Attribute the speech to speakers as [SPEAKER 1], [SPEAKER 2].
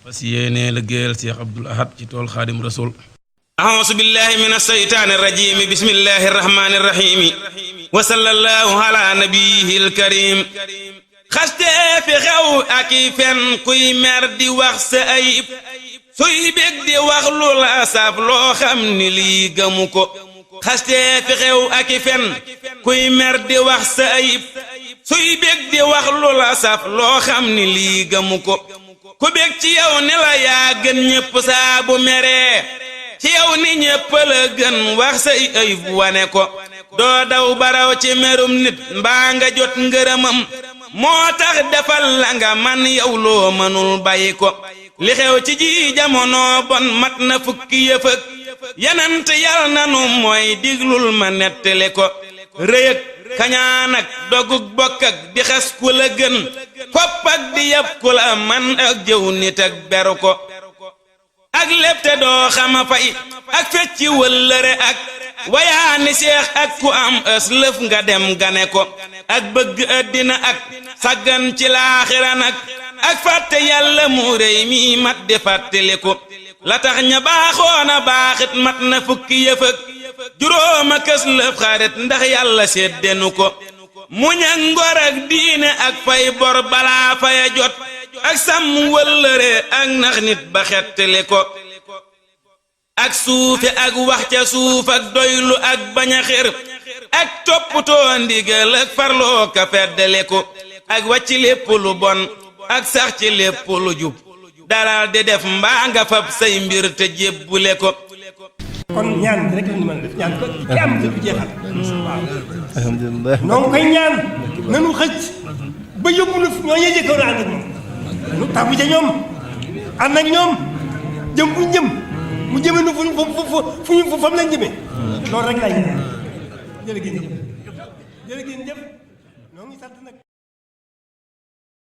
[SPEAKER 1] fas yéene liggéeyal Cheikh Abdoul Ahad ci tool Xaadim Rasul.
[SPEAKER 2] أعوذ بالله من الشيطان الرجيم بسم الله الرحمن الرحيم وصلى الله على نبيه الكريم xaste fi xew ak i fen kuy mer di wax sa ayib suy bég di wax lu la saf loo xam ni lii gëmu ko xaste fi xew ak i fen kuy mer di wax sa ayib suy bég di wax lu la saf loo xam ni lii gëmu ko ku bég ci yow ni la yaa gën ñépp saa bu meree ci yow ni ñépp la gën wax say ayib wane ko doo daw baraw ci merum nit mbaa nga jot ngërëmam moo tax defal la nga man yow loo mënul bàyyi ko li xew ci ji jamono bon mat na fukki yëfëg yanant yal nanu mooy diglul ma nettali ko rëyëg kañaan ak dogug bokk ak di xas ku la gën fopp ak di yab ku la man ak jëw nit ak beru ko ak lépp te doo xama fay ak fecci wëllëre ak wayaani seex ak ku am ës lëf nga dem gane ko ak bëgg àddina ak saggan ci laaxira nag ak fàtte yàlla mu réy mi mat di fàttali ko la tax ña baaxoona baaxit mat na fukki yëfëg juróoma kës lëf xarit ndax yàlla séddenu ko muñ ak ngor ak diine ak fay bor balaa faya jot ak sàmm wëllëre ak nax nit ba xettali ko ak suufe ak wax ca suuf ak doylu ak bañ a xir ak toppatoo ndigal ak farloo ka feddali ko ak wàcc lépp lu bon ak sax ci lépp lu jub dalal di def mbaa nga fab say mbir te jébbule ko
[SPEAKER 3] kon ñaan rek la ñu mën a def ñaan ko ci am du jeexal waaw
[SPEAKER 4] alhamdulilah
[SPEAKER 3] noo ngi koy ñaan nanu xëcc ba yóbbu nu ñoo ñee jëkkoon ànd ak moom nu tàggu ca ñoom ànd ak ñoom jëm fu jëm mu jëme nu fu fam lañ jëme loolu rek laa ñaan jërë ngeen jëf noo ngi sant nag